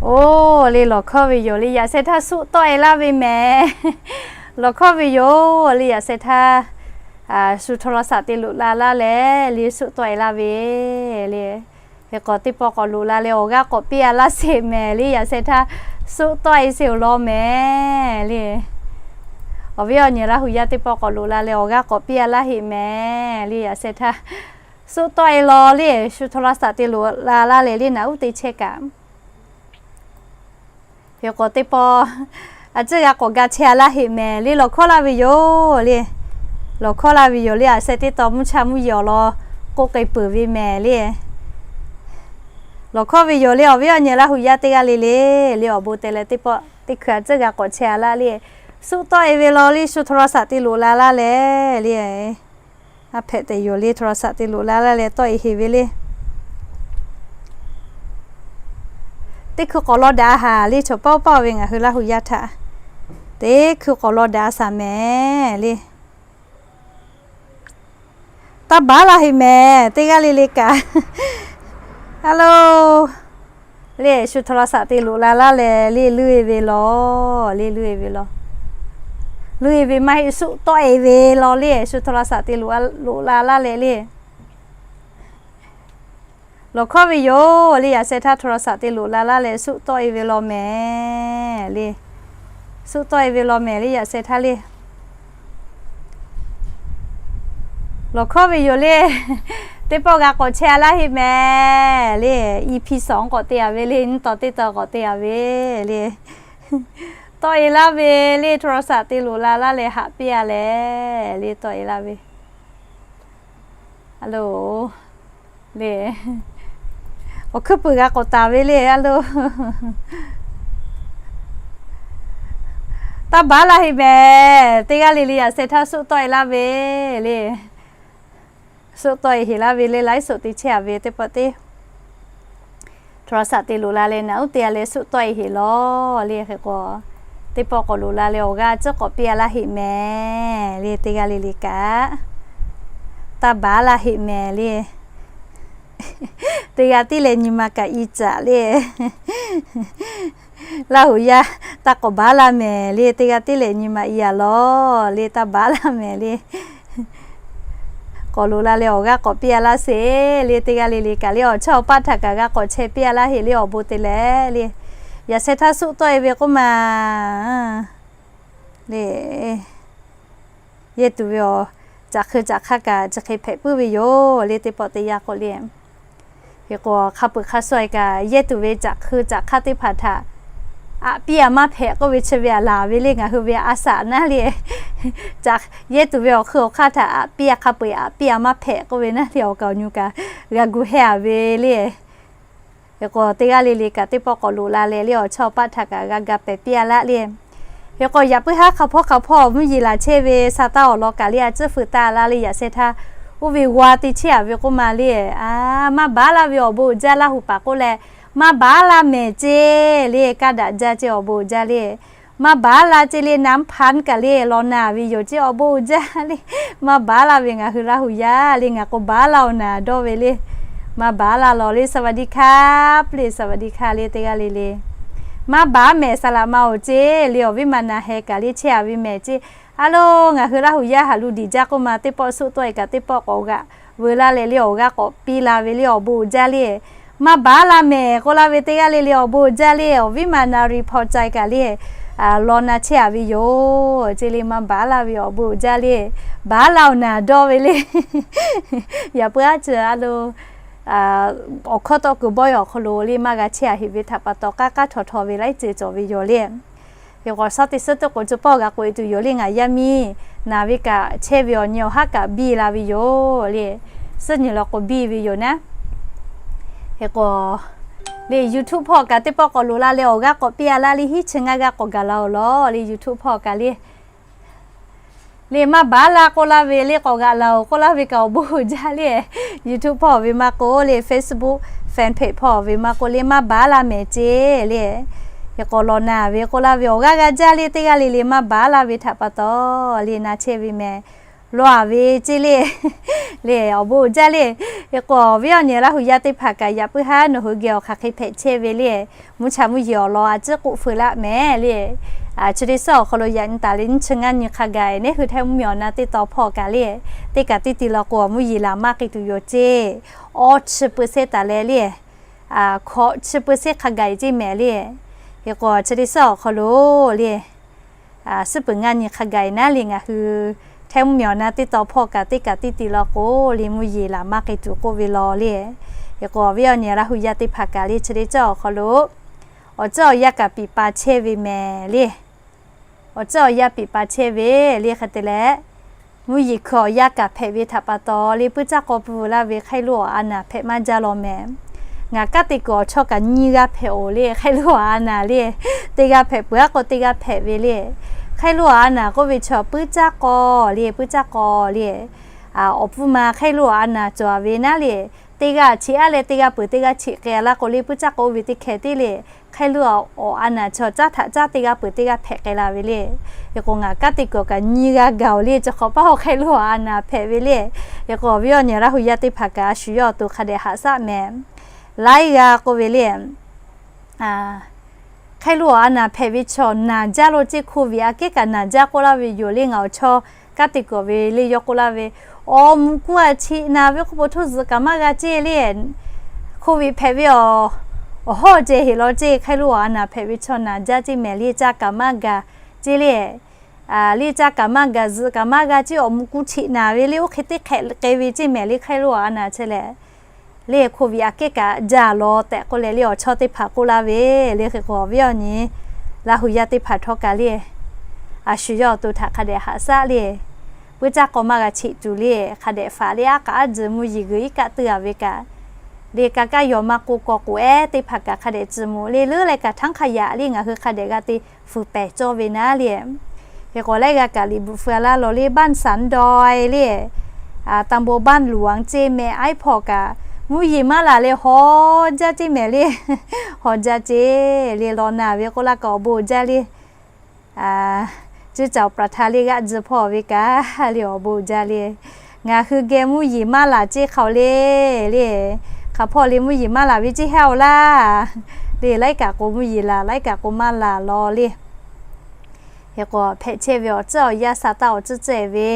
Oˇ le, lawˬ hkawˇ ve yoˬ le, yaꞈ sheh htaˇ suˆ tawˆ e laˇ ve mehˍ. Lawˬ hkawˇ ve yoˬ le, yaꞈ sheh htaˇ shu โทรศัพท์ te loꞈ la laˇ leh le, suˆ tawˆ e laˇ ve le. Hk'e k'o teˇ pawˆ k'awꞈ loꞈ la leh awˬ g'aˇ k'awꞈ piˇ a laˇ sheˍ mehˍ le, yaꞈ sheh htaˇ suˆ tawˆ e sheˍ-oˬ law mehˍ le. Awˬ viˉ awˬ nyi Laˇ huˍ yaˇ teˇ pawˆ k'awꞈ loꞈ la leh awˬ g'aˇ k'awꞈ piˇ a laˇ heꞈ mehˍ le, yaꞈ sheh htaˇ suˆ tawˆ e law le, shu โทรศัพท์ te loꞈ la laˇ leh le, naꞈ uˉ te chehˇ kaꞈ. Hk'e k'o teˇ pawˆ a ciˉ g'a k'awꞈ ga chehˇ a laˇ heꞈ mehˍ le, lawˬ hkawˇ laˇ ve yoˬ le. Lawˬ hkawˇ laˇ ve yoˬ le, a sheh teˇ taw mvuhˇ cha mvuhˇ yeˬ awˬ lawn k'oˆ k'ai peuˬ ve mehˍ le. Lawˬ hkawˇ ve yoˬ le, awˬ viˉ awˬ nyi Laˇ huˍ yaˇ teˇ g'aˇ le le, le awˬ bon te leh teˇ pawˆ teˇ hkui a ciˉ g'a k'awꞈ chehˇ a laˇ le. Suˆ tawˆ e ve law le, shu โทรศัพท์ te loꞈ la laˇ leh le. A hpehꞈ tehꞈ yoˬ le, โทรศัพท์ te loꞈ la laˇ leh tawˆ e heˍ ve le. Teˇ hkui k'awꞈ law daꞈ a haˍ le, chaw paˆ paˆ ve ngaˬ hui Laˇ huˍ yaˇ htaꞈ teˇ hkui k'awꞈ law daꞈ a shaˍ mehˍ le. Taˇ baˬ laˇ heꞈ mehˍ, teˇ g'aˇ le le kaꞈ. Hello. Le shu โทรศัพท์ te loꞈ la laˇ leh le, luˇ e ve law le, luˇ e ve law. Luˇ e ve maˇ heˆ, suˆ tawˆ e ve law le, shu โทรศัพท์ te loꞈ la laˇ leh le. Lawˬ hkawˇ ve yoˬ le, yaꞈ sheh htaˇ โทรศัพท์ te loꞈ la laˇ leh suˆ tawˆ e ve law mehˍ le. Suˆ tawˆ e ve law mehˍ le, yaꞈ sheh htaˇ le. Lawˬ hkawˇ ve yoˬ le, teˇ pawˆ g'a k'awꞈ chehˇ a laˇ heˆ mehˍ le. EP สอง k'awꞈ te a ve le, nyiˇ taw teˇ taw k'awꞈ te a ve le. Tawˆ e laˇ ve le, โทรศัพท์ te loꞈ la laˇ leh haꞈ piˇ a leh le, tawˆ e laˇ ve. Hello. Le, awˬ hkuiˉ puiˍ g'a k'awꞈ taˍ ve le, a lo. Taˇ baˬ laˇ heꞈ mehˍ, teˇ g'aˇ le le yaꞈ sheh htaˇ suˆ tawˆ e laˇ ve le. Suˆ tawˆ e heˍ laˇ ve le, ไลฟ์สด te chehˇ a ve teˇ pawˆ teˇ โทรศัพท์ te loꞈ la leh naꞈ uˉ te a leh suˆ tawˆ e heˍ law le. Hk'e k'o teˇ pawˆ k'awꞈ loꞈ la leh awˬ g'aˇ ciˉ k'awꞈ piˇ a laˇ heˆ mehˍ le, teˇ g'aˇ le le kaꞈ. Taˇ baˬ laˇ heˆ mehˍ le. Teˇ g'aˇ tiˉ leh nyi ma kaꞈ i caꞈ le. Laˇ huˍ yaˇ taˇ k'awꞈ baˬ laˇ mehˍ le, teˇ g'aˇ tiˉ leh nyi ma i a law le, taˇ baˬ laˇ mehˍ le. K'awꞈ loꞈ la leh awˬ g'aˇ k'awꞈ piˇ a laˇ sheˍ le, teˇ g'aˇ le le kaꞈ le, awˬ chawˇ awˬ paˆ htaꞈ kaꞈ g'a k'awꞈ chehˇ piˇ a laˇ heˆ le, awˬ bon te leh le. Yaꞈ sheh htaˇ suˆ tawˆ e ve k'oˆ ma le. Yehˇ tuˬ ve awˬ caꞈ hk'eu caꞈ hk'aˇ kaꞈ chi hk'e hpehꞈ puiˉ ve yoˬ le, teˇ pawˆ teˇ yanˇ k'oˆ le. Hk'e k'o hk'a peuˬ hk'a shuˍ e kaꞈ yehˇ tuˬ ve caꞈ hk'eu caꞈ hk'aˇ teˇ hpaˍ htaꞈ aꞈ piˇ a maˇ hpehꞈ k'oˆ ve chi ve a laˬ ve le, ngaˬ hui ve a shaꞈ naˉ le. Yehˇ tuˬ ve awˬ hk'eu awˬ hk'aˇ htaꞈ aꞈ piˇ a hk'a peu-eˬ aꞈ piˇ a maˇ hpehꞈ k'oˆ ve naˉ le, awˬ kaˍ awˬ nyu kaꞈ g'a gu hehˇ a ve le. Hk'e k'o teˇ g'aˇ le le kaꞈ teˇ pawˆ k'awꞈ loꞈ la leh le, awˬ chawˇ awˬ paˆ htaꞈ kaꞈ g'a ga pehˍ piˇ a laˇ le. Hk'e k'o yaꞈ puiˉ haˉ hk'a hpawˇ hk'a hpawˇ mvuhˇ yeˬ laˬ chehˇ ve sa taˇ awˬ lawn kaꞈ le, a ciˉ feu taˇ laˇ le, yaꞈ sheh htaˇ oˇ ve g'aw te chehˇ a ve k'oˆ ma le. Maˇ baˬ laˇ ve awˬ bon uiˍ jaˇ, Laˇ huˍ paˍ k'oˆ leh, maˇ baˬ laˇ mehˍ ceˇ le, kaˇ daꞈ jaˇ ceˇ, awˬ bon uiˍ jaˇ le. Maˇ baˬ laˇ ceˇ le, naˉ hpaˇ kaꞈ le, law na ve yoˬ ceˇ, awˬ bon uiˍ jaˇ le. Maˇ baˬ laˇ ve ngaˬ hui Laˇ huˍ yaˇ le, ngaˬ k'o baˬ laˇ awˬ naˍ dawˇ ve le. Maˇ baˬ laˇ law le, สวัสดีครับ le, สวัสดีค่ะ le, teˇ g'aˇ le le. Maˇ baˬ mehˍ, saˍ laꞈ ma awˬ ceˇ le, awˬ viˉ ma na heh kaꞈ le chehˇ a ve mehˍ ceˇ. A lo, ngaˬ hui Laˇ huˍ yaˇ haꞈ lu diˬ jaˇ k'oˆ ma, teˇ pawˆ suˆ tawˆ e kaꞈ teˇ pawˆ k'awꞈ g'aꞈ veu laˇ leh le, awˬ g'aˇ k'awꞈ piˇ la ve le, awˬ bon uiˍ jaˇ le. Maˇ baˬ laˇ mehˍ k'oˆ laˇ ve teˇ g'aˇ le le, awˬ bon uiˍ jaˇ le, awˬ viˉ ma na ri hpaw ca kaꞈ le, law na chehˇ a ve yoˬ ceˇ le, maˇ baˬ laˇ ve awˬ bon uiˍ jaˇ le, baˬ laˇ awˬ naˍ dawˇ ve le. Yaꞈ puiˉ aˉ ceuˬ a lo, awˬ hkawˇ tawˆ kuiˬ bawˆ e awˬ hk'aw lo le maˇ g'a chehˇ a heꞈ ve htaꞈ pa taw, k'aˉ k'aˉ htaw htaw ve laiˉ ceuˬ cawˬ ve yoˬ le. Hk'e k'o shaˉ teˇ suhˉ teˇ k'o chi pawˆ g'a k'oꞈ e tuˬ yoˬ le, ngaˬ yaˇ miˇ naˍ ve kaꞈ chehˇ ve awˬ nyi awˬ haˉ kaꞈ biˇ la ve yoˬ le. Suhˉ nyi law k'o biˇ ve yoˬ naˉ. Hk'e k'o le YouTube hpawˇ kaꞈ teˇ pawˆ k'awꞈ loꞈ la leh awˬ g'aˇ k'awꞈ piˇ a laˇ le, hiˉ chi ngaˇ g'aˇ k'awꞈ gaˬ la-oˬ law le, YouTube hpawˇ kaꞈ le. Le maˇ baˬ laˇ k'oˆ laˇ ve le, k'awꞈ g'aꞈ la-oˬ k'oˆ laˇ ve kaꞈ awˬ bon uiˍ jaˇ le. YouTube hpawˇ ve maˇ k'oˆ le, Facebook fan page hpawˇ ve maˇ k'oˆ le, maˇ baˬ laˇ mehˍ ceˇ le. Hk'e k'o law na ve k'oˆ laˇ ve awˬ g'aˇ g'a jaˇ le, teˇ g'aˇ le le maˇ baˬ laˇ ve htaꞈ pa taw le na chehˇ ve mehˍ. law-a ve ceˇ le. Le awˬ bon uiˍ jaˇ le. Hk'e k'o, awˬ viˉ awˬ nyi Laˇ hu yaˇ teˇ hpaˍ kaꞈ yaꞈ puiˉ haˉ nawˬ hui geh awˬ hk'aˬ hk'e hpehꞈ chehˇ ve le. Mvuhˇ cha mvuhˇ yeˬ awˬ lawn a ciˉ k'oˆ feu laˇ mehˍ le. Chi teˇ suhˉ awˬ hk'aw lo yaꞈ nyi taˍ leh nyiˇ chi ngaˇ nyi hk'a gaˬ nehˉ hui Htaiˇ mvuhˇ miˬ awˬ na teˇ taw hpawˇ kaꞈ le, teˇ kaꞈ teˇ ti law k'o awˬ mvuhˇ yeˬ laˬ maˇ k'ai tuˬ yoˬ ceˇ. Awˇ chi peuˬ sehˉ taˍ leh le, hkawꞈ chi peuˬ sehˉ hk'a gaˬ ceˇ mehˍ le. Hk'e k'o, chi teˇ suhˉ awˬ hk'aw lo le, suhˉ peuˬ ngaˇ nyi hk'a gaˬ naˉ le ngaˬ hui Htaiˇ mvuhˇ miˬ awˬ na teˇ taw hpawˇ kaꞈ teˇ kaꞈ teˇ ti law k'o le mvuhˇ yeˬ laˬ maˇ k'ai tuˬ k'oˆ ve law le. Hk'e k'o, awˬ viˉ awˬ nyi Laˇ hu yaˇ teˇ hpaˍ kaꞈ le chi teˇ suhˉ awˬ hk'aw lo awˬ tcuhˉ awˬ yanˇ kaꞈ piˍ pa chehˇ ve mehˍ le. Awˬ tcuhˉ awˬ yanˇ piˍ pa chehˇ ve le hk'e te leh, mvuhˇ yeˬ hkui awˬ yanˇ kaꞈ hpehꞈ ve htaꞈ pa taw le puiˉ caˇ k'aw pui laˇ ve hk'aˇ loˇ awˬ a naˍ hpehꞈ maˇ jaˇ law mehˍ. Ngaˬ kanˉ te kuiˬ awˬ chawˇ kaꞈ nyiˇ g'aˇ hpehꞈ-oˬ le hk'aˇ loˇ awˬ a naˍ le. Teˇ g'aˇ hpehꞈ peuˬ aˉ k'o teˇ g'aˇ hpehꞈ ve le. Hk'aˇ loˇ awˬ a naˍ k'oˆ ve chaw puiˉ caˇ k'aw le puiˉ caˇ k'aw le. Awˬ pfuhˇ ma hk'aˇ loˇ awˬ a naˍ cawˬ ve naˉ le, teˇ g'aˇ cheꞈ aˉ leh teˇ g'aˇ peuˬ teˇ g'aˇ cheꞈ k'ai laˇ k'o le puiˉ caˇ k'aw oˇ ve teˇ hkeh tiˉ le. Hk'aˇ loˇ awˬ a naˍ chaw caˉ htaꞈ caˉ teˇ g'aˇ peuˬ teˇ g'aˇ hpehꞈ k'ai la ve le. Hk'e k'o, ngaˬ kanˉ te kuiˬ kaꞈ nyiˇ g'aˇ gaˬ-oˬ le, chi hk'awꞈ paˇ hawˉ hk'aˇ loˇ awˬ a naˍ hpehꞈ ve le. Hk'e k'o, awˬ viˉ awˬ nyi Laˇ hu yaˇ teˇ hpaˍ kaꞈ a shu yawˇ awˬ to hk'a dehꞈ haꞈ shaˆ mehˍ. Laiˉ g'aˇ k'oˆ ve le, hk'aˇ loˇ awˬ a naˍ hpehꞈ ve chaw naˬ jaˇ lo ceˇ, hko viꞈ aꞈ kehˉ kaꞈ naˬ jaˇ k'oˆ laˇ ve yoˬ le. Ngaˬ awˬ chawˇ kanˉ te kuiˬ ve le yawˇ k'oˆ laˇ ve, awˬ muꞈ ku aꞈ cheꞈ naˍ ve k'oˆ po htoˇ zuhꞈ kaꞈ maˇ g'a ceˇ le. Hko viꞈ hpehꞈ ve awˬ, awˬ hawˉ ceh heˍ law ceˇ, hk'aˇ loˇ awˬ a naˍ hpehꞈ ve chaw naˬ jaˇ ceˇ mehˍ le, caˇ kaꞈ maˇ gaˬ ceˇ le. Le caˇ kaꞈ maˇ gaˬ, zuhꞈ kaꞈ maˇ g'a ceˇ, awˬ muꞈ ku cheꞈ naˍ ve le, oˇ hk'e teˇ hk'ehꞈ k'ai ve ceˇ mehˍ le hk'aˇ loˇ awˬ a naˍ chehˇ leh le, hko viꞈ aꞈ kehˉ kaꞈ jaˇ law tehꞈ k'oˆ leh le awˬ chawˇ teˇ hpaˍ k'oˆ laˇ ve le. Hk'e k'o, awˬ viˉ awˬ nyi Laˇ hu yaˇ teˇ hpaˍ htawˇ kaꞈ le, a shu yawˇ awˬ to htaꞈ hk'a dehꞈ haꞈ shaˆ le. Puiˉ caˇ k'aw maˇ g'a cheꞈ tuˬ le, hk'a dehꞈ faˍ le aˉ k'aꞈ aˉ tzuhˬ mvuhˇ yeˬ g'uiˬ iˉ kaˆ teuˇ a ve kaꞈ le, ka kaˇ yawˬ ma k'o k'aw k'oꞈ ehˉ teˇ hpaˍ kaꞈ hk'a dehꞈ tcuh moˍ le leuˉ leh kaꞈ htaˉ hk'a yaꞈ le ngaˬ hui hk'a dehꞈ g'a te fuiˍ pehˍ cawˇ ve naˉ le. Hk'e k'o, laiˉ g'aˇ kaꞈ liꞈ bvuhꞈ feu laˇ law le, บ้านสันดอย le, ตำบลบ้านหลวง ceˇ mehˍ, aˉ hpawˇ kaꞈ mvuhˇ yeˬ maˇ laˬ leh haw jaˇ ceˇ mehˍ le. Haw jaˇ ceˇ le, law naˬ ve k'oˆ laˇ kaꞈ awˬ bon jaˇ le. Cuˇ caoˍ ประธาน le g'aˆ tzuhˬ hpawˇ ve kaꞈ le awˬ bon jaˇ le. Ngaˬ hui geh mvuhˇ yeˬ maˇ laˬ ceˇ hk'aw le, le hk'aˬ hpawˇ le mvuhˇ yeˬ maˇ laˬ ve ceˇ haˉ-oˬ laˇ. Le laiˉ kaꞈ k'o mvuhˇ yeˬ laˬ, laiˉ kaꞈ k'o maˇ laˬ law le. Hk'e k'o, hpehꞈ chehˇ ve awˬ tcuhˉ awˬ yanˇ sa taˇ awˬ tcuhˉ tcuhˉ-e ve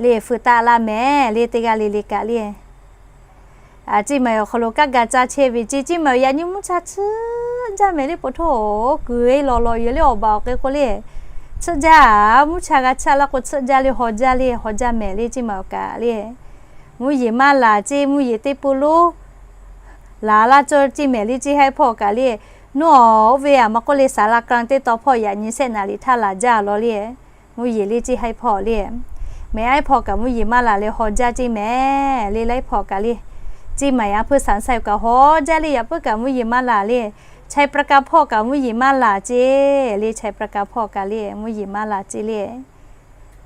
le, feu taˆ laˇ mehˍ le, teˇ g'aˇ le le kaꞈ le. Ceˇ maˬ awˬ hk'aw lo kanˉ ga caˇ chehˇ ve ceˇ, ceˇ maˬ yaꞈ nyi mvuhˇ cha tsuhˆ jaˇ mehˍ le, po htoˇ kuiˬ e law law yoˬ le, awˬ baˬ awˬ k'e k'o le, tsuhˆ jaˇ, mvuhˇ cha g'a chaˇ laˇ k'o tsuhˆ jaˇ le, haw jaˇ le, haw jaˇ mehˍ le, ceˇ maˬ awˬ kaꞈ le. Mvuhˇ yeˬ maˇ laˬ ceˇ, mvuhˇ yeˬ teˇ pui lonˉ laˬ laˇ cawˇ ceˇ mehˍ le, ceˇ haiˉ hpawˇ kaꞈ le. Nawˬ oˇ ve aˬ ma k'oˆ le, ศาลากลาง teˇ taw hpawˇ yaꞈ nyi sehˆ naˍ riˍ htaˇ laˬ jaˇ law le. Mvuhˇ yeˬ le ceˇ haiˉ hpawˇ le. Mehˍ aˉ hpawˇ kaꞈ mvuhˇ yeˬ maˇ laˬ leh haw jaˇ ceˇ mehˍ le, laiˉ hpawˇ kaꞈ le. Ceˇ maˬ yaꞈ hpu Saˍnˍsaˍ yoˬ kaꞈ haw jaˇ le, yaꞈ puiˉ kaꞈ mvuhˇ yeˬ maˇ laˬ le. Chai Prakarsh hpawˇ kaꞈ mvuhˇ yeˬ maˇ laˬ ceˇ le, Chai Prakarsh hpawˇ kaꞈ le mvuhˇ yeˬ maˇ laˬ ceˇ le.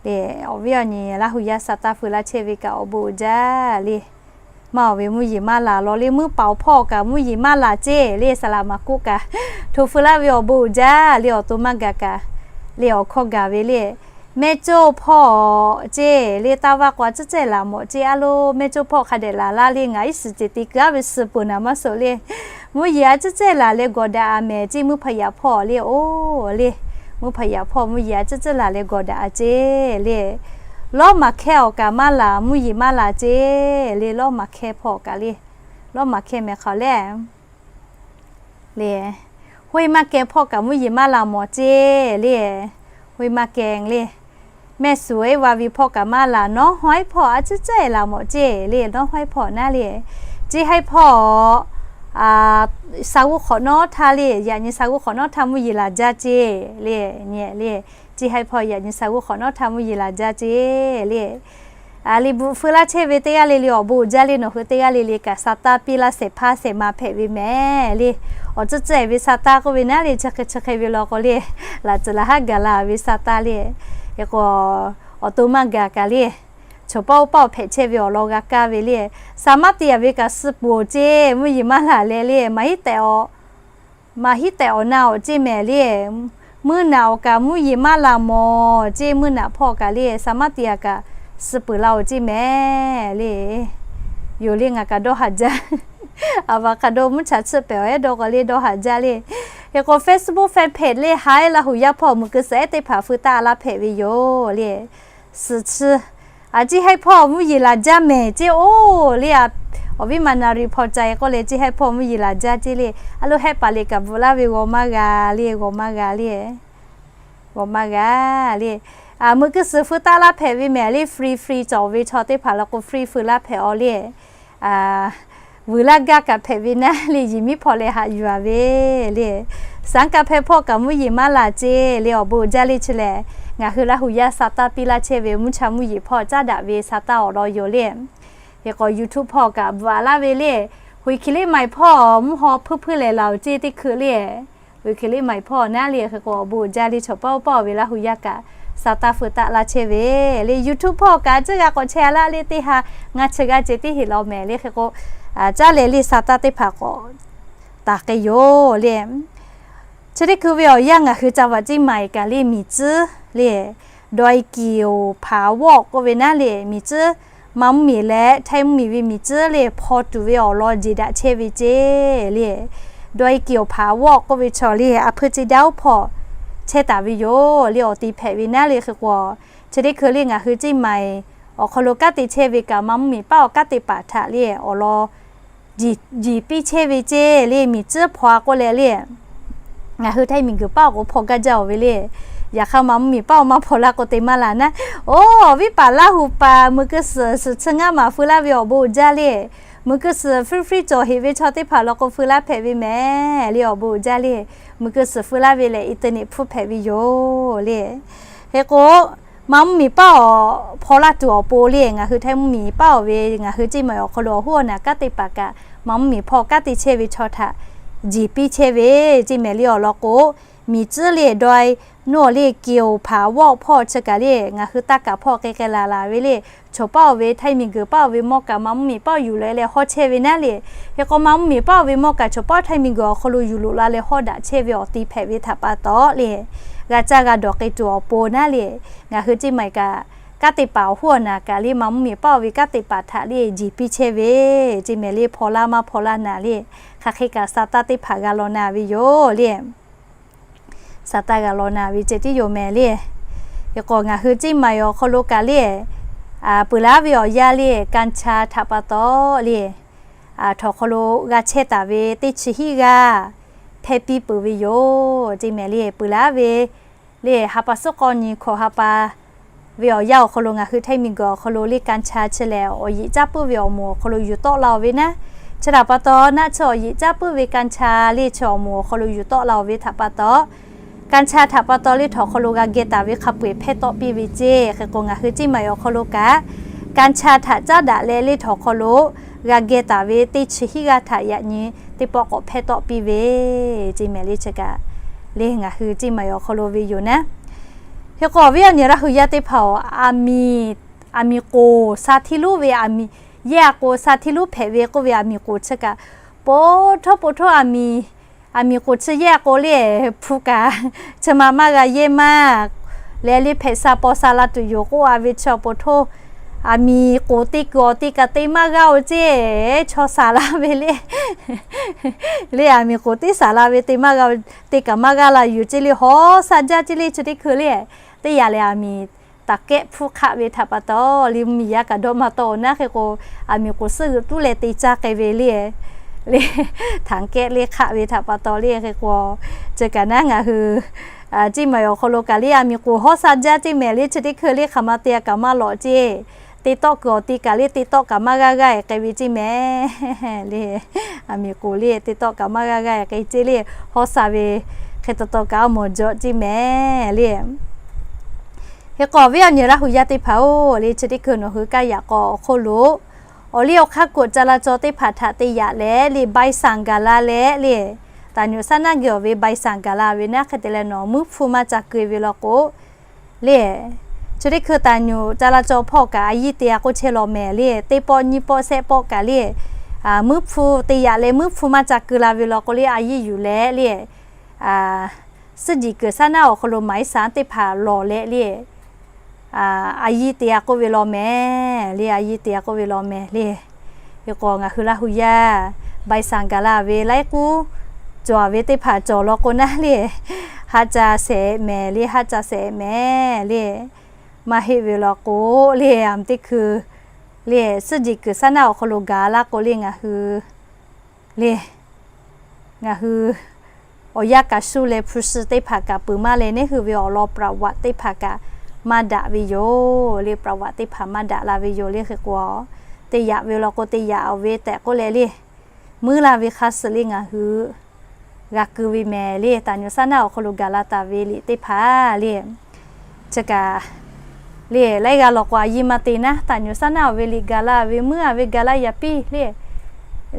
Le awˬ viˉ awˬ nyi Laˇ hu yaˇ sa taˇ feu laˇ chehˇ ve kaꞈ awˬ bon uiˍ jaˇ le. Maˇ awˬ ve mvuhˇ yeˬ maˇ laˬ law le, muiˉ paˍ awˬ hpawˇ kaꞈ mvuhˇ yeˬ maˇ laˬ ceˇ le, ศาลา maꞈ kuˉ kaꞈ hto feu laˇ ve awˬ bon uiˍ jaˇ le, awˬ to maˇ gaˬ kaꞈ le awˬ hkawˇ gaˬ ve le. Mehˇ coˇ hpawˇ ceˇ le, taˇ vaˇ k'o a tcuhˉ tcuhˉ-e laˬ mawꞈ ceˇ a lo, mehˇ coˇ hpawˇ hk'a dehꞈ laˬ laˇ le, ngaˬ iˉ suhˍ ceuˬ te kuiˬ aˉ ve suh peuˬ naˍ maˇ suh le. Mvuhˇ yeˬ a tcuhˉ tcuhˉ-e laˬ leh gawˬ daꞈ a mehˍ ceˇ, muiˉ hpaˍ yaꞈ hpawˇ le oˬ le. Muiˉ hpaˍ yaꞈ hpawˇ mvuhˇ yeˬ a tcuhˉ tcuhˉ laˬ leh gawˬ daꞈ a ceˇ le. Lawˇ maˍ hkehˇ awˬ kaꞈ maˇ laˬ, mvuhˇ yeˬ maˇ laˬ ceˇ le, lawˇ maˍ hkehˇ hpawˇ kaꞈ le. Lawˇ maˍ hkehˇ mehˍ hk'aˬ le le, hoˇ maˇ kehˇ hpawˇ kaꞈ mvuhˇ yeˬ maˇ laˬ mawˬ ceˇ le. Hoˇ maˇ kehˇ le, mehˆ suˍ eˉ va ve hpawˇ kaꞈ maˇ laˬ, nawˉ hawˉ hpawˇ a tcuhˉ tcuhˉ-e laˬ mawˬ ceˇ le, nawˉ hawˉ hpawˇ naˉ le. Ceˇ haiˉ hpawˇ, sa g'uˇ hk'awꞈ nawˉ htaˇ le, yaꞈ nyi sa g'uˇ hk'awꞈ nawˉ htaˇ mvuhˇ yeˬ laˬ jaˇ ceˇ le, nyi le. Ceˇ haiˉ hpawˇ yaꞈ nyi sa g'uˇ hk'awꞈ nawˉ htaˇ mvuhˇ yeˬ laˬ jaˇ ceˇ le. Liꞈ bvuhꞈ feu laˇ chehˇ ve teˇ g'aˇ le le awˬ bon uiˍ jaˇ le, nawˬ hui teˇ g'aˇ le le kaꞈ sa taˇ piˇ laˇ shehˍ hpaˇ shehˍ ma hpehꞈ ve mehˍ le. Awˬ tcuhˉ tcuhˉ-e ve sa taˇ k'oˆ ve naˉ le, chi hk'e chi hk'e ve law k'o le, laꞈ tcuhˍ laꞈ haˉ gaˬ la ve sa taˇ le. Hk'e k'o, awˬ to maˇ gaˬ kaꞈ le, chaw pawˆ oˇ pawˆ hpehꞈ chehˇ ve awˬ lawn g'a kaˇ ve le. Sa maˇ te yaꞈ ve kaꞈ suh peuˬ ceˇ, mvuhˇ yeˬ maˇ laˬ leh le, maˇ hiˉ tehꞈ awˬ maˇ hiˉ tehꞈ awˬ na awˬ ceˇ mehˍ le. Mvuhˇ naꞈ awˬ kaꞈ mvuhˇ yeˬ maˇ laˬ mawˬ ceˇ, mvuhˇ naꞈ hpawˇ kaꞈ le, sa maˇ te yaꞈ kaꞈ suh peuˬ la-oˬ ceˇ mehˍ le. Yoˬ le, ngaˬ kaꞈ dawˇ haˍ jaˇ. Avocado mvuhˇ chaꞈ tsuhˇ pehˍ awˬ ehˉ dawˇ k'o le dawˇ haˍ jaˇ le. Hk'e k'o Facebook fan page le haiˉ Laˇ huˍ yaˇ hpawˇ muiˬ keu suhˍ ehˉ teˇ hpaˍ feu taˆ laˇ hpehꞈ ve yoˬ le. Suhˍ chi a ciˉ haiˉ hpawˇ mvuhˇ yeˬ laˬ jaˇ mehˍ ceˇ oˬ le. Awˬ viˉ ma na ri hpaw ca e k'oˆ leh ciˉ haiˉ hpawˇ mvuhˇ yeˬ laˬ jaˇ ceˇ le. A lo hehˆ paˍ liꞈ kaꞈ bvuhꞈ laˇ ve g'aw maˇ g'a le, g'aw maˇ g'a le. G'aw maˇ g'a le. Muiˬ keu suhˍ feu taˆ laˇ hpehꞈ ve mehˍ le. Free free cawˬ ve chaw teˇ hpaˍ la k'o free feu laˇ hpehꞈ awˬ le. Vuiˬ laˇ gaˇ kaꞈ hpehꞈ ve naˉ le, yiˬ miˉ hpaw leh haꞈ yuˬ a ve le. Saˍ kaꞈ hpehꞈ hpawˇ kaꞈ mvuhˇ yeˬ maˇ laˬ ceˇ le. Awˬ bon jaˇ le. Chi lehˬ ngaˬ hui Laˇ huˍ yaˇ sa taˇ piˇ laˇ chehˇ ve mvuhˇ cha mvuhˇ yeˬ hpawˇ caˉ daꞈ ve sa taˇ awˬ lawn yoˬ le. Hk'e k'o YouTube hpawˇ kaꞈ bvuhꞈ laˇ ve le. Huiˬ hkiˬ liˇ maiˍ hpawˇ mvuhˇ haw hpuiˇ hpuiˇ lehˬ laˬ oˬ ceˇ teˇ hkui le. Huiˬ hkiˬ liˇ maiˍ hpawˇ naˉ le. Hk'e k'o awˬ bon jaˇ le. Chaw paˇ oˇ paˇ oˬ ve Laˇ huˍ yaˇ kaꞈ sa taˇ feu taˆ laˇ chehˇ ve le. YouTube hpawˇ kaꞈ a ciˉ g'a k'awꞈ chehˇ a laˇ le. Teˇ ha ngaˇ chi g'aˇ ceh teˇ heˆ law mehˍ le. Hk'e k'o caˉ leh le sa taˇ teˇ hpaˍ k'awꞈ taˍ k'ai yoˬ le. Chi teˇ hkui ve awˬ yanˇ ngaˬ hui ca vaꞈ ceˇ maiˍ kaꞈ le miˬ tcuhˉ le, dawˇ e kiˬ oˬ hpaˍ wawˆ k'oˆ ve naˉ le, miˬ tcuhˉ, Manˇ mvuhˇ miˬ leh Htaiˇ mvuhˇ miˬ ve miˬ tcuhˉ le hpaw tuˬ ve awˬ lawn jeˬ daꞈ chehˇ ve ceˇ le. Dawˇ e kiˬ oˬ hpaˍ wawˆ k'oˆ ve chaw le a hpui ceˇ daˇ oˇ hpawˇ chehˇ taˍ ve yoˬ le. Awˬ ti hpehꞈ ve naˉ le. Hk'e k'o chi teˇ hkui le ngaˬ hui ceˇ maiˍ awˬ hk'aw lo kanˉ te chehˇ ve kaꞈ Manˇ mvuhˇ miˬ paˉ awˬ kanˉ te paˍ htaꞈ le awˬ lawn jeˬ piˇ chehˇ ve ceˇ le. Miˬ tcuhˉ hpaw a k'oˆ leh le ngaˬ hui Htaiˇ miˬ guiˬ paˉ awˬ k'o hpaw gaˇ jaˇ oˬ ve le. Yaꞈ hk'aˇ Manˇ mvuhˇ miˬ paˉ awˬ maˇ hpaw laˇ k'o te maˇ laˬ naˉ. Oˇ, awˬ viˉ paˍ Laˇ huˍ paˍ muiˬ keu suhˍ suhˍ chi ngaˇ maˬ feu laˇ ve awˬ bon uiˍ jaˇ le. Muiˬ keu suhˍ free free cawˬ heꞈ ve chaw teˇ hpaˍ law k'o feu laˇ hpehꞈ ve mehˍ le. Awˬ bon uiˍ jaˇ le. Muiˬ keu suhˍ feu laˇ ve lehˬ internet hpfuhˇ hpehꞈ ve yoˬ le. Hk'e k'o Manˇ mvuhˇ miˬ paˉ awˬ hpaw laˇ tuˬ awˬ pon le ngaˬ hui Htaiˇ mvuhˇ miˬ paˉ oˬ ve ngaˬ hui ceˇ maiˍ awˬ hk'aw lo awˬ hoˉ awˬ naˬ kanˉ te paˍ kaꞈ Manˇ mvuhˇ miˬ hpaw kanˉ te chehˇ ve chaw htaꞈ jeˬ piˇ chehˇ ve ceˇ mehˍ le. Awˬ lawn k'o miˬ tcuhˉ le dawˇ e nuˇ awˬ le kiˬ oˬ hpaˍ wawˆ hpawˇ chi kaꞈ le ngaˬ hui taˇ kaˍ hpawˇ k'ai k'ai laˬ laˬ ve le. Chaw paˉ oˬ ve Htaiˇ miˬ guiˬ paˉ oˬ ve mawˇ kaꞈ Manˇ mvuhˇ miˬ paˉ oˬ yuˬ leh leh hawˉ chehˇ ve naˉ le. Hk'e k'o Manˇ mvuhˇ miˬ paˉ oˬ ve mawˇ kaꞈ chaw paˉ Htaiˇ miˬ guiˬ awˬ hk'aw lo yuˬ loꞈ la leh hawˉ daꞈ chehˇ ve awˬ ti hpehꞈ ve htaꞈ pa taw le g'a caˇ g'a dawˬ k'ai tuˬ awˬ pon naˉ le ngaˬ hui ceˇ maiˍ kaꞈ kanˉ te paˍ awˬ hoˉ awˬ naˬ kaꞈ le Manˇ mvuhˇ miˬ paˉ oˬ ve kanˉ te paˍ htaꞈ le jeˬ piˇ chehˇ ve ceˇ mehˍ le. Hpaw laˇ maˇ hpaw laˇ naˍ le hk'aˬ hk'e kaꞈ sa taˇ teˇ hpaˍ g'a law na ve yoˬ le. Sa taˇ g'a law na ve ceh tiˉ yoˬ mehˍ le. Hk'e k'o ngaˬ hui ceˇ maiˍ awˬ hk'aw lo kaꞈ le peuˬ laˇ ve awˬ yanˇ le กัญชา htaꞈ pa taw le htawnˍ hk'aw lo g'a chehˇ taˍ ve teˇ chi hiˉ g'aˇ hpehˇ piˇ peuˬ ve yoˬ ceˇ mehˍ le. Peuˬ laˇ ve le ha pa suhˉ k'awˇ nyi hkawꞈ ha pa ve awˬ yanˇ awˬ hk'aw lo ngaˬ hui Htaiˇ miˬ guiˬ awˬ hk'aw lo le กัญชา chi lehˬ awˬ yeꞈ caˇ puiˉ ve awˬ moˍ awˬ hk'aw lo yuˬ tawˆ la oˬ ve naˉ. Chi htaꞈ pa taw naˆ chi awˬ yeꞈ caˇ puiˉ ve กัญชา le chi awˬ moˍ awˬ hk'aw lo yuˬ tawˆ la oˬ ve htaꞈ pa taw กัญชา htaꞈ pa taw le htawnˍ hk'aw lo g'a geh taˍ ve hk'a peu-eˬ hpehˇ tawˆ piˇ ve ceˇ. Hk'e k'o ngaˬ hui ceˇ maiˍ awˬ hk'aw lo kaꞈ กัญชา htaꞈ caˉ daꞈ leh le htawnˍ hk'aw lo g'a geh taˍ ve teˇ chi hiˉ g'aˇ htaꞈ yaꞈ nyi teˇ pawˆ k'awꞈ hpehˇ tawˆ piˇ ve ceˇ mehˍ le. Chi kaꞈ le ngaˬ hui ceˇ maiˍ awˬ hk'aw lo ve yoˬ naˉ. Hk'e k'o awˬ viˉ awˬ nyi Laˇ huˍ yaˇ teˇ hpaˍ-oˬ, aˬ miˍ aˬ miˍ k'oˍ sa htiˇ luˉ ve aˬ miˍ yehˇ a k'o sa htiˇ luˉ hpehꞈ ve k'oˆ ve aˬ miˍ k'oˍ chi kaꞈ po htawˇ po htawˇ aˬ miˍ aˬ miˍ k'oˍ chi yehˇ a k'o le hpu kaꞈ chi ma maˇ g'a yehˇ maˇ leh le hpehꞈ sha paw sha la tuˬ yoˬ k'oˆ a ve chi awˬ po htawˇ aˬ miˍ k'oˍ te kuiˬ awˬ te kaꞈ te maˇ g'a oˬ ceˇ. Chaw saˍ laˇ ve le le aˬ miˍ k'oˍ teˇ saˍ la ve te maˇ g'a, te kaꞈ maˇ g'a la yuˬ ceˇ le. Hawˉ sha jaˇ ceˇ le. Chi teˇ hkui le teˇ yaꞈ lehˬ aˬ miˍ taˍ kehˆ hpfuhˇ hk'aˆ ve htaꞈ pa taw le mvuhˇ miˬ yaˇ kaꞈ dawˇ maˇ tawˆ naˉ. Hk'e k'o aˬ miˍ k'oˍ suhˉ g'euꞈ tuˉ leh te caˇ k'ai ve le le htaˍ kehˆ le hk'aˆ ve htaꞈ pa taw le. Hk'e k'o chi kaꞈ naˉ ngaˬ hui ceˇ maiˍ awˬ hk'aw lo kaꞈ le aˬ miˍ k'oˍ hawˉ sha jaˇ ceˇ mehˍ le. Chi teˇ hkui le hk'aˬ ma te a kaꞈ maˇ lawꞈ ceˇ. Te tawˆ kuiˬ awˬ te kaꞈ le te tawˆ kaꞈ maˇ g'aˇ g'aˇ e k'ai ve ceˇ mehˍ le. Aˬ miˍ k'oˍ le te tawˆ kaꞈ maˇ g'aˇ g'aˇ e k'ai ceˇ le. Hawˉ sha ve hk'e taw taw kaꞈ a mawˬ jaw ceˇ mehˍ le. Hk'e k'o awˬ viˉ awˬ nyi Laˇ huˍ yaˇ teˇ hpaˍ-oˬ le chi teˇ hkui nawˬ hui kaˇ yaꞈ k'aw awˬ hk'oˆ lo awˬ liˇ awˬ hk'aˇ k'oꞈ ca la caw teˇ hpaˍ htaꞈ te yaꞈ leh le ใบสั่ง gaˬ la leh le taˍ nyuꞈ saˉ naˉ geh awˬ ve ใบสั่ง gaˬ la ve naˉ. Hk'e te leh nawˬ muiˉ hpu maˇ ca keu ve law k'o le chi teˇ hkui taˍ nyuꞈ ca la caw hpawˇ kaꞈ a yiˇ te a k'oˆ chehˇ law mehˍ le. Teˇ pawˆ nyiˇ pawˆ shehˆ pawˆ kaꞈ le muiˉ hpu te yaꞈ leh muiˉ hpu maˇ ca keu la ve law k'o le a yiˇ yuˬ leh le suhˉ jiˬ kuiˬ saˉ naˉ awˬ hk'aw lo หมายสาร teˇ hpaˍ lawˬ leh le a yi te a k'oˆ ve law mehˍ le, a yi te a k'oˆ ve law mehˍ le. Hk'e k'o ngaˬ hui Laˇ hu yaˇ ใบสั่ง gaˬ la ve laiˉ k'uˉ cawˬ ve teˇ hpaˍ cawˬ law k'o naˉ le, haˆ ca shehˍ mehˍ le, haˆ ca shehˍ mehˍ le. Maˇ heˆ ve law k'o le, a teˇ hkui le, suhˉ jeˬ kuiˬ saˉ naˆ awˬ hk'aw lo gaˬ laˇ k'o le ngaˬ hui le, ngaˬ hui awˬ yanˇ kaꞈ shuˍ leh hpu shi teˇ hpaˍ kaꞈ peuˬ maˇ leh, neˇ hui ve awˬ lawn ประวัติ teˇ hpaˍ kaꞈ maˇ daꞈ ve yoˬ le, ประวัติ teˇ hpaˍ maˇ daꞈ la ve yoˬ le. Hk'e k'o te yaꞈ ve law k'o te yaꞈ-oˬ ve tehꞈ k'oˆ leh le, muiˉ la ve hk'a suh le ngaˬ hui g'a keu ve mehˍ le. Taˍ nyuˬ saˉ naˆ awˬ hk'aw lo gaˬ la taˍ ve liꞈ teˇ hpaˍ le, chi kaꞈ le, laiˉ g'aˇ law k'o a yi maˇ te naˉ, taˍ nyuˬ saˉ naˆ awˬ ve liꞈ gaˬ la ve, muiˉ a ve gaˬ la yaꞈ piˇ le,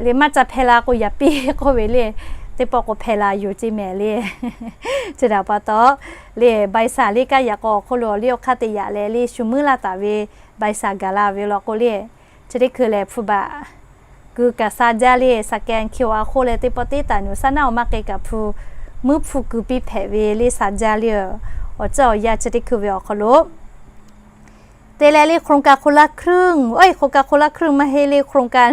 le maˇ ca hpehˇ la k'o yaꞈ piˇ k'oˆ ve le, teˇ pawˆ k'o hpehˇ la yoˬ ceˇ mehˍ le. Chi htaꞈ pa taw le, ใบสั่ง le kaˇ yaꞈ k'aw awˬ hk'aw lo awˬ liˇ awˬ hk'aˇ te yaꞈ leh le shu muiˉ laˇ taˍ ve ใบสั่ง gaˬ la ve law k'o le, chi teˇ hkui lehˬ hpu baꞈ keu kaꞈ sha jaˇ le, scan QR code leh teˇ pawˆ teˇ taˍ nyuˬ saˉ naˆ awˬ maˇ k'e kaꞈ hpu muiˉ hpu keu piˇ hpehꞈ ve le sha jaˇ le. Awˬ ceuˬ awˬ yanˇ chi teˇ hkui ve awˬ hk'aw lo te leh le โครงการคนละครึ่ง oˇ โครงการคนละครึ่ง maˇ heˆ le, โครงการ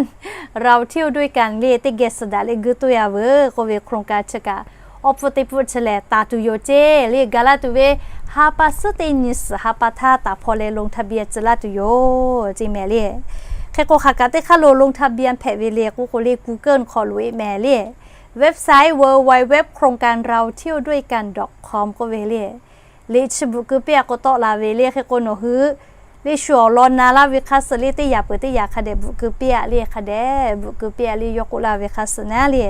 เราเที่ยวด้วยกัน le teˇ geh suhˍ daꞈ le guˇ toˇ yaˇ veuˬ k'oˆ ve โครงการ chi kaꞈ awˬ pfuhˇ teˇ pfuhˇ chi lehˬ taˍ tuˬ yoˬ ceˇ le. Gaˬ la tuˬ ve ha pa suhˉ teˇ nyi suhˍ ha pa htaˇ taˍ hpaw leh ลงทะเบียน tcuh laˇ tuˬ yoˬ ceˇ mehˍ le. Hk'e k'o hk'aˬ kaꞈ teˇ hk'aˇ lo ลงทะเบียน hpehꞈ ve le k'oˆ k'o le, Google hk'aw loꞈ-e mehˍ le, website www โครงการเราเที่ยวด้วยกัน dot com k'oˆ ve le, liꞈ chi bvuhꞈ keu piˇ a k'o tawˆ la ve le. Hk'e k'o nawˬ hui le shu awˬ lawn na laˇ ve hk'a suh le teˇ yaꞈ peuˬ teˇ yaꞈ hk'a dehꞈ bvuhꞈ keu piˇ a le, hk'a dehꞈ bvuhꞈ keu piˇ a le, yawˇ k'oˆ laˇ ve hk'a suh naˉ le,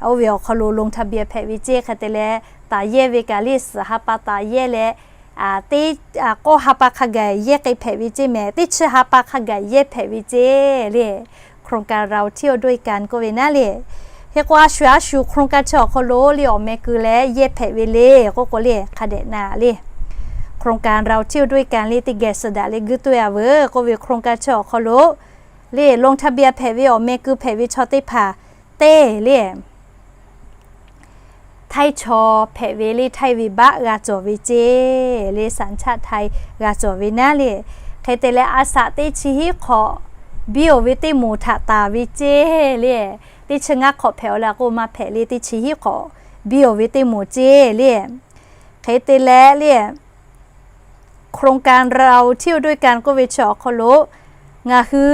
oˇ ve awˬ hk'aw lo ลงทะเบียน hpehꞈ ve ceˇ. Hk'e te leh taˍ yehˇ ve kaꞈ le suhˍ ha pa taˍ yehˇ leh, teˇ k'awˇ ha pa hk'a gaˬ yehˇ k'ai hpehꞈ ve ceˇ mehˍ, teˇ chi ha pa hk'a gaˬ yehˇ hpehꞈ ve ceˇ le. โครงการเราเที่ยวด้วยกัน k'oˆ ve naˉ le. Hk'e k'o a shu a shu โครงการ chi awˬ hk'aw lo le awˬ meh keu leh yehˇ hpehꞈ ve le k'oˆ k'o le hk'a dehꞈ na le, โครงการเราเที่ยวด้วยกัน le teˇ geh suhˍ daꞈ le guˇ toˇ yaˇ veuˬ k'oˆ ve โครงการ chi awˬ hk'aw lo le ลงทะเบียน hpehꞈ ve awˬ meh keu hpehꞈ ve chaw teˇ hpaˍ te le Htaiˇ chaw hpehꞈ ve le, Htaiˇ ve baˆ g'a cawˬ ve ceˇ le, สัญชาติไทย g'a cawˬ ve naˉ le. Hk'e te leh a shaꞈ teˇ chi hiˉ hk'awꞈ biˇ-oˬ ve teˇ moˍ htaꞈ taˍ ve ceˇ le. Teˇ chi ngaˇ hk'awꞈ hpehꞈ-aw le k'o maˇ hpehꞈ le, teˇ chi hiˉ hk'awꞈ biˇ-oˬ ve teˇ moˍ ceˇ le. Hk'e te leh le โครงการเราเที่ยวด้วยกัน k'oˆ ve chi awˬ hk'aw lo ngaˬ hui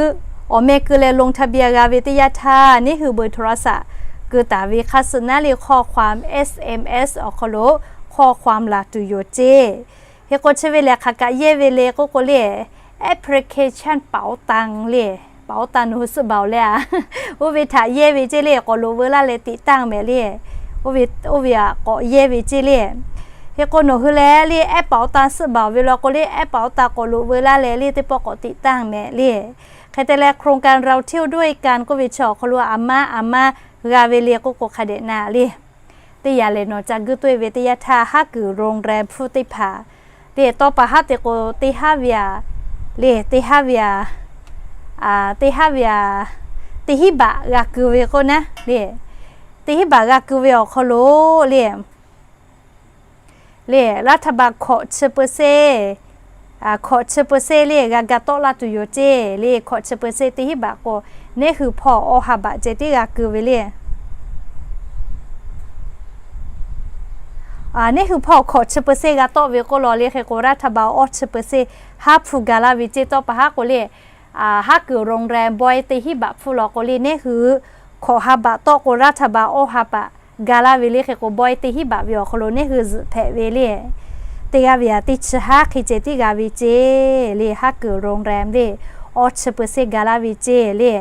awˬ meh keu leh ลงทะเบียน g'a ve teˇ yanˇ htaˇ, neˇ hui เบอร์โทรศัพท์ keu taˍ ve hk'a suh naˉ le ข้อความ SMS awˬ hk'aw lo ข้อความ laˬ tuˬ yoˬ ceˇ. Hk'e k'o chi ve lehˬ hk'aˬ kaꞈ yehˇ ve le k'oˆ k'o le, application เป๋าตัง le, เป๋าตัง nawˬ hui suhˆ baˬ-oˬ le a, oˇ ve htaꞈ yehˇ ve ceˇ le, k'awꞈ loꞈ veu laˇ leh ติดตั้ง mehˍ le. Oˇ ve htaꞈ k'awꞈ yehˇ ve ceˇ le. Hk'e k'o nawˬ hui leh le แอปเป๋าตัง suhˆ baˬ-oˬ ve law k'o le, แอปเป๋าตัง k'awꞈ loꞈ veu laˇ leh le teˇ pawˆ k'awꞈ ติดตั้ง mehˍ le. Hk'e te leh โครงการเราเที่ยวด้วยกัน k'oˆ ve chi awˬ hk'aw lo a maˇ a maˇ g'a ve le k'oˆ k'o hk'a dehꞈ na le. Teˇ yanˇ lehˬ nawˬ ca guˇ toˇ-e ve teˇ yanˇ htaˇ, haˉ kuiˬ โรงแรม hpfuhˇ teˇ hpaˍ le, tawˇ pa haˉ te k'o teˇ haˉ ve a le, teˇ haˉ ve a, teˇ haˉ ve a, teˇ hinˉ baꞈ g'a keu ve k'oˆ naˉ le. Teˇ hinˉ baꞈ g'a keu ve awˬ hk'aw lo le le รัฐบาล hkawꞈ chi เปอร์เซ็นต์ hkawꞈ chi เปอร์เซ็นต์ le g'a ga tawˆ laˇ tuˬ yoˬ ceˇ le. Hkawꞈ chi เปอร์เซ็นต์ teˇ hinˉ baꞈ k'o neˇ hui hpawˇ awˇ ha baꞈ ceh tiˉ g'a keu ve le. Neˇ hui hpawˇ hkawꞈ chi เปอร์เซ็นต์ g'a tawˆ ve k'oˆ law le. Hk'e k'o รัฐบาล awˇ chi เปอร์เซ็นต์ haˉ hpu ga laˇ ve ceˇ. Tawˇ pa haˉ k'o le, haˉ kuiˬ โรงแรม bawehˇ teˇ hinˉ baꞈ hpfuhˇ law k'o le, neˇ hui hkawꞈ ha baꞈ tawˆ k'o รัฐบาล awˇ ha baꞈ ga laˇ ve le. Hk'e k'o bawehˇ teˇ hinˉ baꞈ ve awˬ hk'aw lo neˇ hui zuhꞈ hpehꞈ ve le. Teˇ g'aˇ ve aꞈ teˇ chi haˉ hk'e ceh tiˉ g'a ve ceˇ le. Haˉ kuiˬ โรงแรม le, awˇ chi เปอร์เซ็นต์ ga laˇ ve ceˇ le.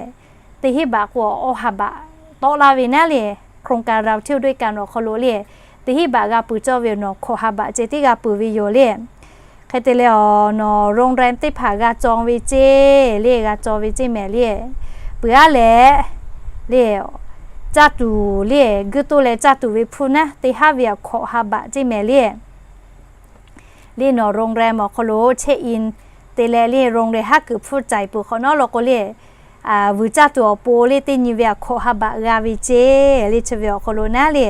Teˇ hinˉ baꞈ k'o awˇ ha baꞈ tawˆ laˇ ve naˉ le. โครงการเราเที่ยวด้วยกัน awˬ hk'aw lo le, teˇ hinˉ baꞈ g'a peuˬ cawˇ ve nawˬ hkawꞈ ha baꞈ ceh tiˉ g'a peuˬ ve yoˬ le. Hk'e te leh nawˬ โรงแรม teˇ hpaˍ g'a caw ve ceˇ le, g'a caw ve ceˇ mehˍ le. Peuˬ aˉ leh le, caˇ tuˬ le, guˇ toˇ leh caˇ tuˬ ve hpfuhˇ naˉ, teˇ haˉ ve aꞈ hkawꞈ ha baꞈ ceˇ mehˍ le. Le nawˬ โรงแรม awˬ hk'aw lo check in te leh le, โรงแรม haˉ kuiˬ hpfuhˇ caiˬ peuˬ hk'awꞈ nawˉ law k'o le, vuiˬ caˇ tuˬ awˬ pon le teˇ nyi ve aꞈ hkawꞈ ha baꞈ g'a ve ceˇ le, chi ve awˬ hk'aw lo naˉ le.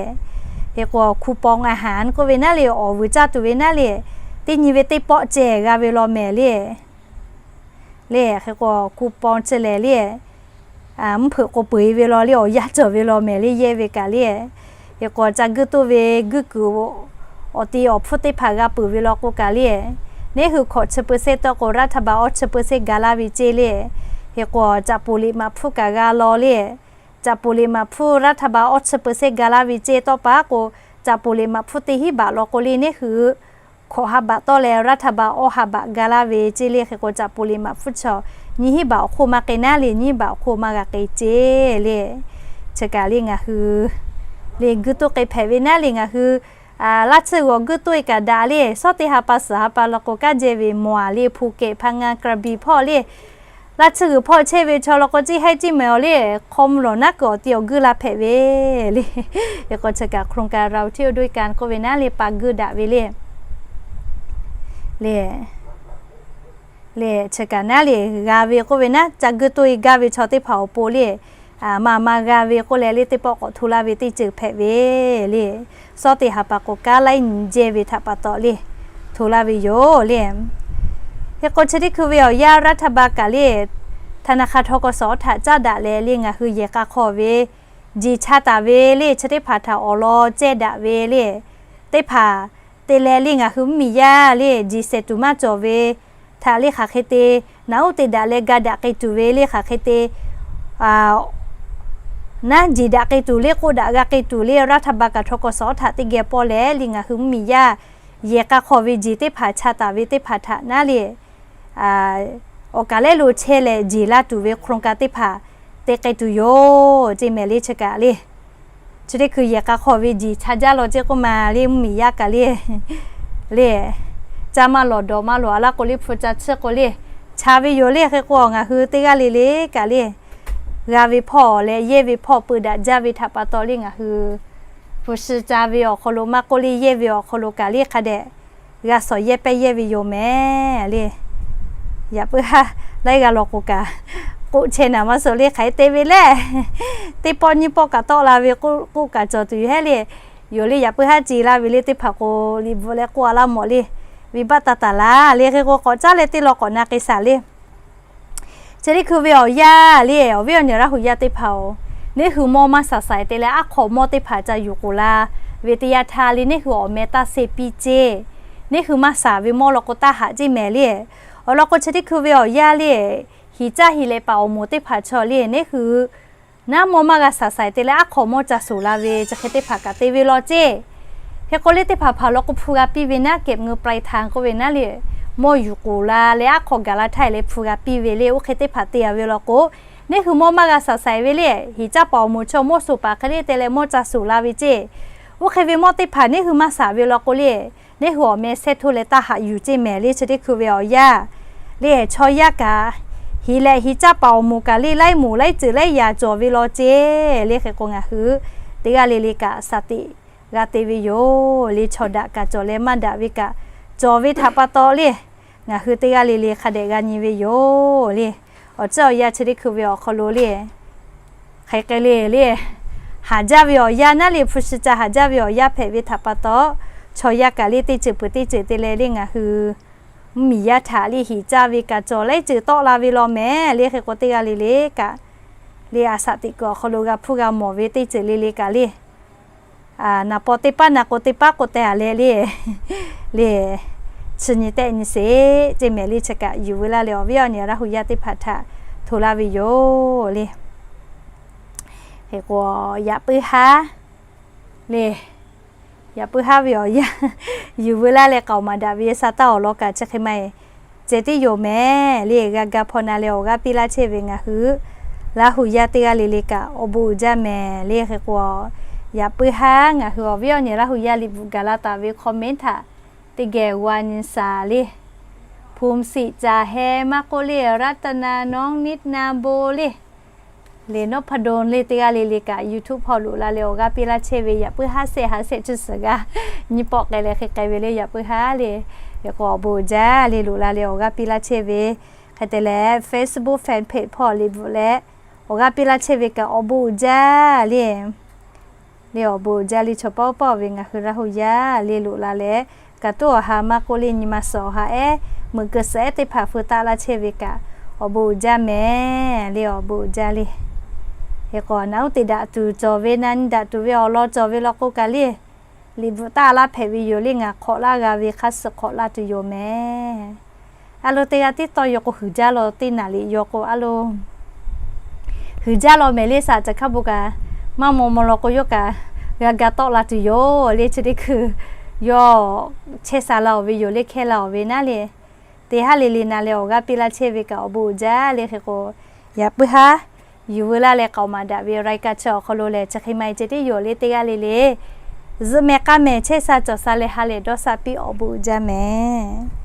Hk'e k'o คูปองอาหาร k'oˆ ve naˉ le, awˬ vuiˬ caˇ tuˬ ve naˉ le, teˇ nyi ve teˇ pawˆ ceh g'a ve law mehˍ le. Le hk'e k'o coupon chi lehˬ le, mvuhˇ hpeuꞈ k'o peu eˬ ve law le, awˬ yanˇ cawˬ ve law mehˍ le, yehˇ ve kaꞈ le. Hk'e k'o ca guiˇ toˇ ve guiˇ kuiˬ awˬ ti awˬ hpfuhˇ teˇ hpaˍ g'a peuˬ ve law k'o kaꞈ le, neˉ hui hkawꞈ chi เปอร์เซ็นต์ tawˇ k'o รัฐบาล awˇ chi เปอร์เซ็นต์ ga laˇ ve ceˇ le. Hk'e k'o caꞈ poˍ liꞈ maꞈ hpfuhˇ kaꞈ g'a law le. Caꞈ poˍ liꞈ maꞈ hpfuhˇ รัฐบาล awˇ chi เปอร์เซ็นต์ ga laˇ ve ceˇ tawˇ pa k'o, caꞈ poˍ liꞈ maꞈ hpfuhˇ teˇ hinˉ baꞈ law k'o le, neˉ hui hkawꞈ ha baꞈ tawˇ leh รัฐบาล awˇ ha baꞈ ga laˇ ve ceˇ le. Hk'e k'o caꞈ poˍ liꞈ maꞈ hpfuhˇ chaw nyiˇ hinˉ baꞈ awˬ hk'oˆ maˇ k'ai naˉ le, nyiˇ hinˉ baꞈ awˬ hk'oˆ maˇ g'a k'ai ceˇ le. Chi kaꞈ le ngaˬ hui le guiˇ toˇ k'ai hpehꞈ ve naˉ le ngaˬ hui laˇ tsuhˇ g'uiˬ guiˇ toˇ e kaꞈ daꞈ le. Shawˉ teˇ ha pa suhˍ ha pa law k'o kanˉ jehˇ ve mawˬ a le, Phuket, Phang Nga, Krabi hpawˇ le, laˇ tsuhˇ g'uiˬ hpawˇ chehˇ ve chaw law k'o ciˇ haiˉ ciˇ mehˍ awˬ le, hk'aw mvuh lawˬ naˉ kuiˬ awˬ ti awˬ guiˇ la hpehꞈ ve le. Hk'e k'o chi kaꞈ โครงการเราเที่ยวด้วยกัน k'oˆ ve naˉ le pa guiˇ daꞈ ve le. Le, le chi kaꞈ naˉ le g'a ve k'oˆ ve naˉ ca guiˇ toˇ e gaˇ ve chaw teˇ hpaˍ awˬ pon le, maˇ maˇ g'a ve k'oˆ leh le teˇ pawˆ k'awꞈ hto laˇ ve teˇ ceuˬ hpehꞈ ve le. Shawˉ teˇ ha pa k'o kanˉ laiˉ nyi jehˇ ve htaꞈ pa taw le hto laˇ ve yoˬ le. Hk'e k'o chi teˇ hkui ve awˬ yanˇ รัฐบาล kaꞈ le ธนาคาร ทกส htaꞈ caˉ daꞈ leh le ngaˬ hui yehˬ k'a hk'aw ve jeˬ cha taˍ ve le, chi teˇ hpaˍ htaꞈ awˬ lawn cehˇ daꞈ ve le, teˇ hpaˍ te leh le ngaˬ hui mvuhˇ miˬ yaˇ le jeˬ sehˍ tuˬ maˇ cawˬ ve htaꞈ le hk'aˬ hk'e te naꞈ uˉ te daꞈ leh ga daꞈ k'ai tuˬ ve le hk'aˬ hk'e te naˉ jeˬ daꞈ k'ai tuˬ le k'oˆ daꞈ g'a k'ai tuˬ le รัฐบาล kaꞈ ทกส htaꞈ teˇ geh pawˇ leh le ngaˬ hui mvuhˇ miˬ yaˇ yehˬ k'a hk'aw ve jeˬ teˇ hpaˍ cha taˍ ve teˇ hpaˍ htaꞈ naˉ le awˬ kaˍ lehˉ lo chehˇ leh jeˬ laˇ tuˬ ve โครงการ teˇ hpaˍ te k'ai tuˬ yoˬ ceˇ mehˍ le chi kaꞈ le. Chi teˇ hkui yehˬ k'a hk'aw ve jeˬ cha jaˇ law ceˇ k'oˆ ma le mvuhˇ miˬ yaˇ kaꞈ le, le caˇ maˇ lawˬ dawˬ maˇ lawˬ a laˇ k'o le hpu ca tsuhˇ k'o le cha ve yoˬ le. Hk'e k'o ngaˬ hui teˇ g'aˇ le le kaꞈ le g'a ve hpawˇ leh yehˇ ve hpawˇ peu daꞈ jaˇ ve htaꞈ pa taw le ngaˬ hui hpu shi ca ve awˬ hk'aw lo maˇ k'oˆ le yehˇ ve awˬ hk'aw lo kaꞈ le hk'a dehꞈ g'a shawˍ yehˇ pehˇ yehˇ ve yoˬ mehˍ le. Yaꞈ puiˉ haˉ laiˉ g'a lawˬ k'o kaꞈ k'oˆ chehˇ naˍ maˇ suh le hk'aˬ hk'e te ve le. Teˇ pawˆ nyiˇ pawˆ kaꞈ tawˆ la ve k'oˆ kaꞈ cawˬ tuˬ yoˬ hehˉ le. Yoˬ le yaꞈ puiˉ haˉ ce laˇ ve le teˇ hpaˍ k'o liꞈ bvuhꞈ leh k'oˆ a laˇ mawˬ le. Venˇbaˆ taˇ taˍ laˇ le hk'e k'o k'awꞈ caˉ leh teˇ law k'awꞈ na k'ai shaˍ le. Chi teˇ hkui ve awˬ yanˇ le awˬ viˉ awˬ nyi Laˇ hu yaˇ teˇ hpaˍ-oˬ, neˇ hui mawˇ maˇ shaˍ shaiˍ te leh aˉ hk'awꞈ mawˇ teˇ hpaˍ ca yuˬ k'oˍ la ve teˇ yanˇ htaˇ le neˇ hui awˬ meh taˇ seˇ piˇ ceˇ. Neˇ hui maˇ shaˍ ve mawˇ law k'o taˇ haꞈ ceˇ mehˍ le. Awˬ lawn k'o chi teˇ hkui ve awˬ yanˇ le hiˍ caˇ hiˍ leh paˍ awˬ moˍ teˇ hpaˍ chaw le neˇ hui naˉ mawˇ maˇ g'a shaˍ shaiˍ te leh aˉ hk'awꞈ mawˇ ca suˍ la ve chi hk'e teˇ hpaˍ kaꞈ te ve law ceˇ. Hk'e k'o le teˇ hpaˍ hpaˍ law k'o hpu g'a piˇ ve naˉ เก็บเงินปลายทาง k'oˆ ve naˉ le mawˇ yuˬ k'oˍ la leh aˉ hk'awꞈ gaˬ la htaˇ leh hpu g'a piˇ ve le. Oˇ hk'e teˇ hpaˍ te a ve law k'o neˇ hui mawˇ maˇ g'a shaˍ shaiˍ ve le hiˍ caˇ paˍ awˬ moˍ chaw mawˇ suˍ paˍ hk'e le te leh mawˇ ca suˍ la ve ceˇ. Oˇ hk'e ve mawˇ teˇ hpaˍ neˇ hui maˇ shaˍ ve law k'o le neˇ hui awˬ meh sehˇ htoˇ leh taˇ haꞈ yuˬ ceˇ mehˍ le chi teˇ hkui ve awˬ yanˇ le chaw yaˇ kaꞈ hiˍ leh hiˍ caˇ paˍ awˬ moˍ kaꞈ le laiˉ moˍ laiˉ ceuˬ laiˉ yaꞈ cawˬ ve law ceˇ. Le hk'e k'o ngaˬ hui teˇ g'aˇ le le kaꞈ shaˍ tiꞈ g'a te ve yoˬ le. Chaw daꞈ kaꞈ cawˬ leh maˇ daꞈ ve kaꞈ cawˬ ve htaꞈ pa taw le ngaˬ hui teˇ g'aˇ le le hk'a dehꞈ g'a nyi ve yoˬ le. Awˬ ciˉ awˬ yanˇ chi teˇ hkui ve awˬ hk'aw lo le hk'aˬ hk'e le le haˍ jaˇ ve awˬ yanˇ naˉ le hpu shi ca haˍ jaˇ ve awˬ yanˇ hpehꞈ ve htaꞈ pa taw chaw yaˇ kaꞈ le teˇ ceuˬ peuˬ teˇ ceuˬ te leh le ngaˬ hui mvuhˇ miˬ yaˇ htaꞈ le hiˍ caˇ ve kaꞈ cawˬ laiˉ ceuˬ tawˆ la ve law mehˍ le. Hk'e k'o teˇ g'aˇ le le kaꞈ le a shaˍ tiꞈ kuiˬ awˬ hk'aw lo g'a hpuˇ g'a mawˬ ve teˇ ceuˬ le le kaꞈ le naˍ paw teˇ paˉ naˍ k'o teˇ paˉ k'o te a leh le le chi nyi tehˆ nyi sheˍ ceˇ mehˍ le chi kaꞈ yuˬ veu laˇ leh awˬ viˉ awˬ nyi Laˇ hu yaˇ teˇ hpaˍ htaꞈ hto laˇ ve yoˬ le. Hk'e k'o yaꞈ puiˉ haˉ le yaꞈ puiˉ haˉ ve awˬ yanˇ yuˬ veu laˇ leh k'aoˍ maˍ daꞈ ve sha taˇ awˬ lawn kaꞈ chi hk'e maˇ heˆ ceh tiˉ yoˬ mehˍ le. G'a ga hpaw na leh awˬ g'aˇ piˇ laˇ chehˇ ve ngaˬ hui Laˇ hu yaˇ teˇ g'aˇ le le kaꞈ awˬ bon uiˍ jaˇ mehˍ le. Hk'e k'o yaꞈ puiˉ haˉ ngaˬ hui awˬ viˉ awˬ nyi Laˇ hu yaˇ liꞈ bvuhꞈ gaˬ la taˍ ve comment htaꞈ teˇ geh g'a nyi shaˍ le. Hpu siꞈ caˍ heh maˇ k'oˆ le รัตนา น้องนิด na bo le le Nawˉ hpa don le teˇ g'aˇ le le kaꞈ YouTube hpawˇ loꞈ la leh awˬ g'aˇ piˇ laˇ chehˇ ve yaꞈ puiˉ haˉ shehˆ haˉ shehˆ chi suhˍ g'aˇ nyi pawˆ k'ai leh hk'e k'ai ve le yaꞈ puiˉ haˉ le. Hk'e k'o awˬ bon uiˍ jaˇ le loꞈ la leh awˬ g'aˇ piˇ laˇ chehˇ ve hk'e te leh Facebook fan page hpawˇ liꞈ bvuhꞈ leh awˬ g'aˇ piˇ laˇ chehˇ ve kaꞈ awˬ bon uiˍ jaˇ le. Le awˬ bon uiˍ jaˇ le chaw pawˆ pawˆ ve ngaˬ hui Laˇ hu yaˇ le loꞈ la leh Kaꞈ tuˉ awˬ ha maˇ k'oˆ le, nyi ma suhˍ awˬ ha ehˉ, meuꞈ keu suhˍ ehˉ teˇ hpaˍ feu taˆ laˇ chehˇ ve kaꞈ, awˬ bon uiˍ jaˇ mehˍ le, awˬ bon uiˍ jaˇ le. Hk'e k'o, naˬ uˉ te daꞈ tuˬ cawˬ ve, na nyi daꞈ tuˬ ve awˬ lawn cawˬ ve law k'o kaꞈ le, liꞈ bvuhꞈ taˆ laˇ hpehꞈ ve yoˬ le, ngaˬ hk'awꞈ laˇ g'a ve hk'aˇ suh hk'awꞈ laˇ tuˬ yoˬ mehˍ. A lo teˇ g'aˇ tiˉ tawˇ yoˬ k'o, huiˍ jaˇ law teˇ naˍ liꞈ yoˬ k'o, a lo huiˍ jaˇ law mehˍ le, saˍ caˬ hkaˇ bon kaꞈ maˇ maw maw law k'o, yawˇ kaꞈ g'a ga tawˆ la tuˬ yoˬ le. Chi teˇ hkui yawˇ chehˇ sha la-oˬ ve yoˬ le, hkehˇ la-oˬ ve naˉ le. Teˇ haˉ le le na leh awˬ g'aˇ piˇ laˇ chehˇ ve kaꞈ awˬ bon uiˍ jaˇ le. Hk'e k'o, yaꞈ puiˉ haˉ yuˬ veu laˇ leh k'aoˍ maˍ daꞈ ve รายการ chi awˬ hk'aw lo lehˬ, chi hk'e maˇ heˆ ceh tiˉ yoˬ le, teˇ g'aˇ le le zuhꞈ mehˍ k'a mehˍ chehˇ sha cawˬ sha leh ha lehˬ dawˇ sha piˇ, awˬ bon uiˍ jaˇ mehˍ.